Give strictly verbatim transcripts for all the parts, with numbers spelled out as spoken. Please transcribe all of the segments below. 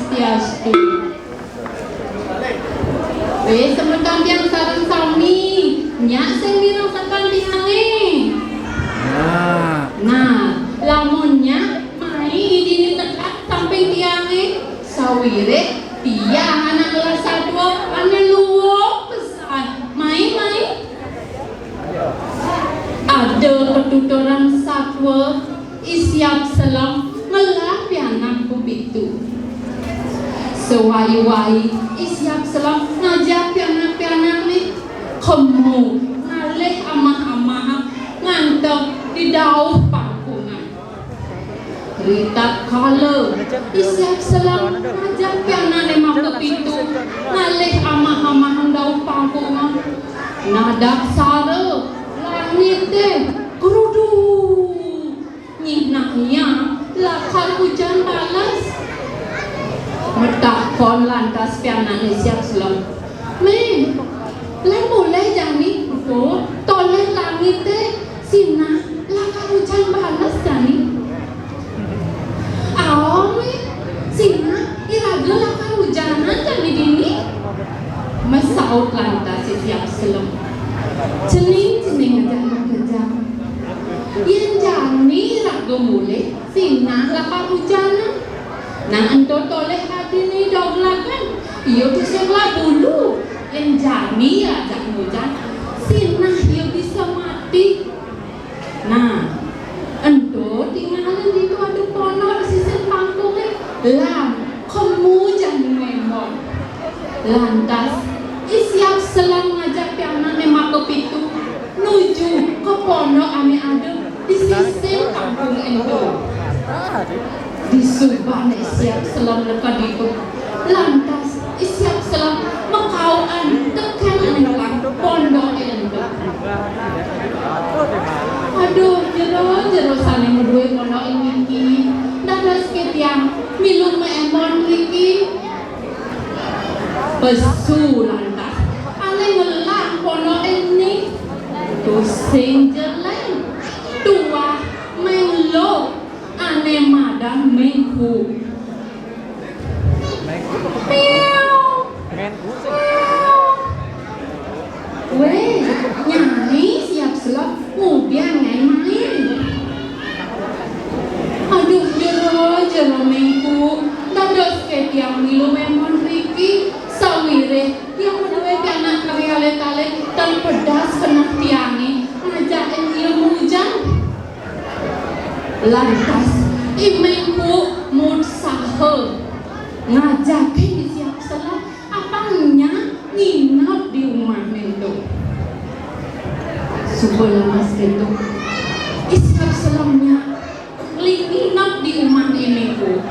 Swastiastu. Wéh, semeton tiang sareng sami, nyak sing mirengaken tiangé. Nah. Nah, lamun nyak mai dini teka samping tiangé, sawiréh tiang anak ngelah satua ané luung pesan. Mai, mai. Ada ketuturan satua, I Siap Selem ngelah pianak pepitu. Sewai-wai I Siap Selem ngajak pianak-pianakné kemu ngalih amah-amah ngantek di dauh pangkungan. Ritatkala I Siap Selem ngajak pianakné makapitu ngalih amah-amah dauh pangkungan, nadaksara langité krudu nyinahang lakar ujan bales. Matakon lantas pianakné Siap Selem, "Mé, lan mulih jani, Pu, toléh langité sinah lakar ujan bales jani?" "Aoh, Mé, sinah iraga lakar ujanan jani dini," masaut lantas I Siap Selem. Cening-cening ajak makejang. Yén jani iraga mulih, sinah lakar ujanan. Nah, ento toléh adiné doglagan, ia tusing ngelah bulu. Yén jani ajak ngujan, sinah ia bisa mati. Nah, ento tingalin ditu ada pondok di sisin pangkungé. Lan, kemu jani mémon. Lantas, I Siap Selem ngajak pianakné makapitu nuju ka pondok ané ada di sisin pangkung ento. Disubané I Siap Selem neked ditu, lantas I Siap Selem makaukan tekén ané ngelah pondoké ento. Aduh, jero-jero sané madué pondoké niki, dadoské tiang milu mémon niki. Pesu lantas ané ngelah pondoké ento. Tusing jeléng, tuah méng luh, ané madan Méng Kuk. Miau. Miau. Wéh, Nyai Siap Selem, ngudiang Nyai mai? Aduh, jero, jero Méng Kuk, dadoské tiang milu mémon riki, sawiréh tiang madué pianak kari alit-alit tan pedas keneh tiangé ngajakin ia ngujan. Lantas, I Méng Kuk mautsaha ngajakin I Siap Selem apang nyak nginep di umahné ento. Suba lemes kéto, I Siap Selem nyak nginep di umahné Méng Kuk.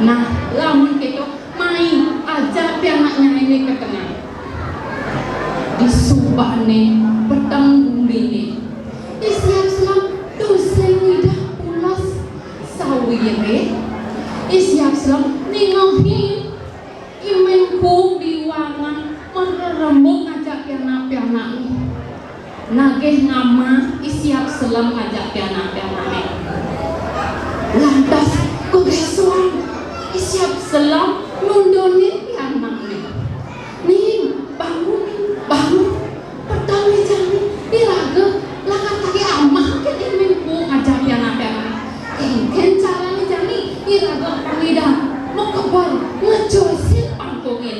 Nah, lamun kéto, mai ajak pianak nyainé ka tengah. Disubané peteng guminé, I Siap Selem tusing ngidah pules, sawiréh I Siap Selem ningehin I Méng Kuk di wangen marerembug ngajak pianak-pianakné. Nagih ngamah I Siap Selem ngajak pianak-pianakné. Lantas kagésuan I Siap Selem nundunin pianakné. "Ning, bangun, bangun. Peteng né jani, iraga lakar tagih amah kén I Méng Kuk ngajak pianak-pianakné. Kénkén carané jani iraga pang ngidah makeber ngejosin pangkungé."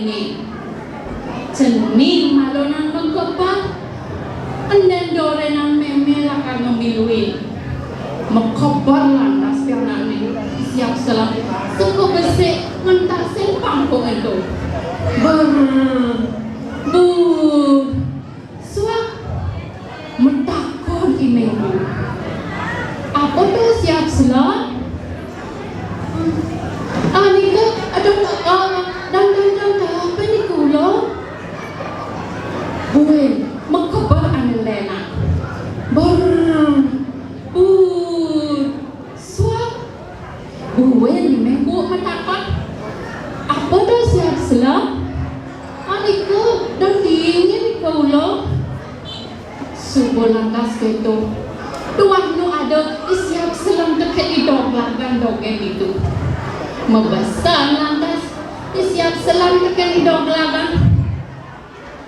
Cening malunan makeber, endén dorénan mémé lakar ngamiluin. Makeber lantas pianakné I Siap Selem, seka besik ngentasin pangkung ento. Ber, bur, suak. Matakon I Méng Kuk, "Apa to, Siap Selem?" "Ah, nika, aduh, ah, dang, dang, dang, dang, apa nika ula?" Buin, makeber ané lénan. Ber, bur, suak. Buin I Méng Kuk matakon, "Apa to, Siap Selem?" "Ah, nika, dang dingin nika ula." Suba lantas kéto, tuah nu ada I Siap Selem tekén i doglagan dogén ditu. Mabesen lantas Siap selem tekén I Doglagan.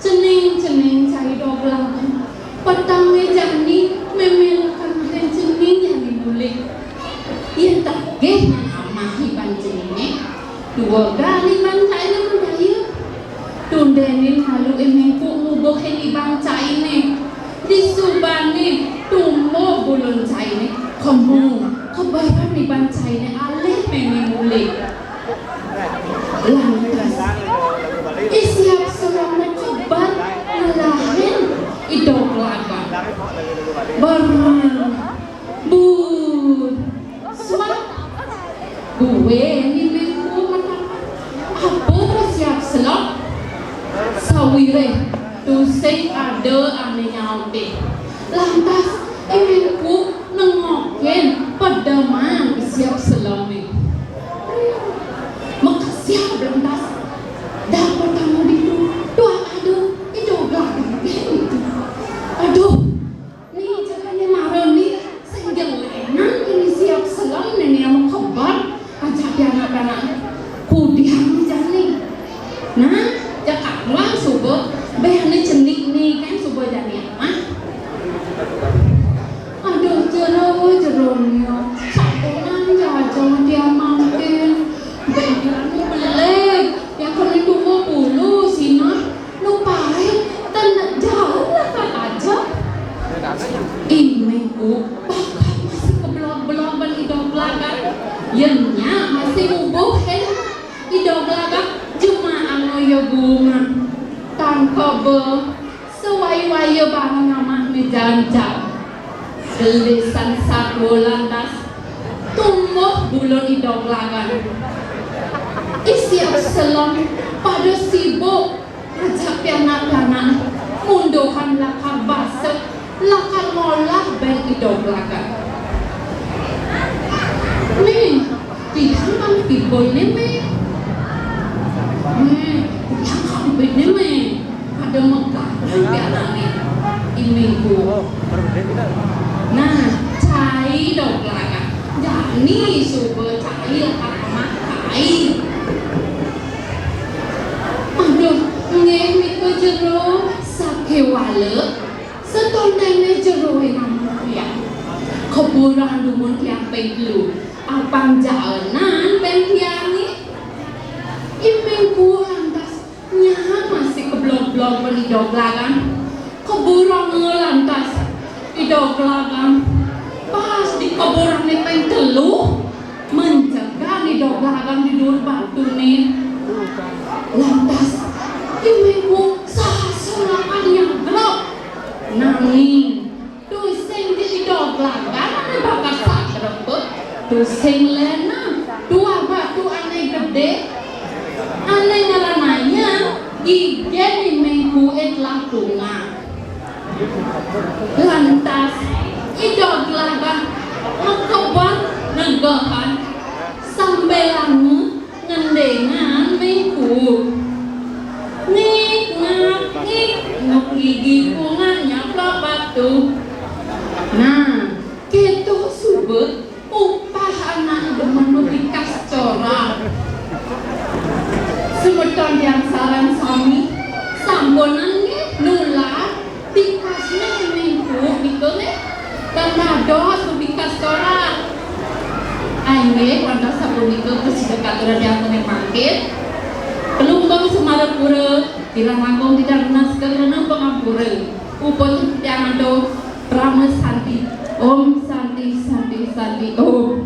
Cening-cening cai I Doglagan. Petengé jani mémé lakar nganten cening jani mulih. Yén tagih nang amah iban ceningé, dua gali iban cainé mendaya. Tundénin malu I Méng Kuuk ngubuhin iban cainé. Disubané tumbuh bulun cainé, kemu keberan iban cainé alih mémé mulih. Lantas, I Siap Selem makeber ngelahin I Doglagan. Berang, bud, suak. Buin I Méng Kuuk mataken, "Apa to, Siap Selem?" Sawiréh tusing ada ané nyautin. Lantas I Méng Kuuk nengokin pedeman I Siap Selemé. Makesiab lantas. Dapet tamu ditu, tuak ada I Doglagan ditu. Aduh, né jagané mara né, sing jelénan I Siap Selem né, né makeber ajak pianak-pianak. Kudiang jani. Nah, jak karuan suba, béh ané cenik né kan suba jani amah. Aduh, jero, jero nia. Sakonan jajang tiang mangkin. Béh nia beleg. Yang kena tunggu bulu, sinah. Nu paling ten jauh lah kataja. I Méng Kuuk bakat masih keblog-blog ban I Doglagan. Yén nya masih ngubuhin I Doglagan jumah anu ya bunga. Tangkebe sewai-wai ya bangun amah mejanjang. Gelisan satua lantas tumbuh bulun I Doglagan. I Siap Selem pada sibuk ngajak pianak-pianak munduhan lakar basa, lakar ngolah bén I Doglagan. Nih, tiang kan tiba ini, Mé. Nih, tiang kan tiba ini, Mé. Pada megang pianakné. I Méng Kuuk. Nah, cai Doglagan. Jani suba cai lakar amah cai. Aduh, nggih nika jero, sakéwala setondengné jeroé namun tiang. Keburan dumun tiang ping telu. Apang jaenan bén tiangé. I Méng Kuuk lantas nya masih keblog-blog ban I Doglagan. Keburan lantas I Doglagan. Pas di keburané ping telu, mencegan I Doglagan di duur batuné. Lantas, I Méng Kuuk sasulakan nyagrak. Nanging, tusing di I Doglagan ané bakat sagrak, tusing lénan tuah batu ané gedé, ané ngranayang gigin I Méng Kuuké telah tunggak. Lantas, I Doglagan makeber negehan sambilanga ngendingang Méng Kuuk. Ngik ngak ngik nguk gigi kuak nyaplok batu. Nah, kéto suba upah anak demen nu bikas corak. Semeton tiang sareng sami, sampunang nggih nular bikasné I Méng Kuuk nika nggih. Tan dados nu bikas corak. Inggih, wantah sapunika prasida katuran tiang mangkin. Lumbung Semarapura, kirang langkung titiang nunas katurunang pangampura. Puput tiang antuk parama santi. Om Santi, Santi, Santi, Om.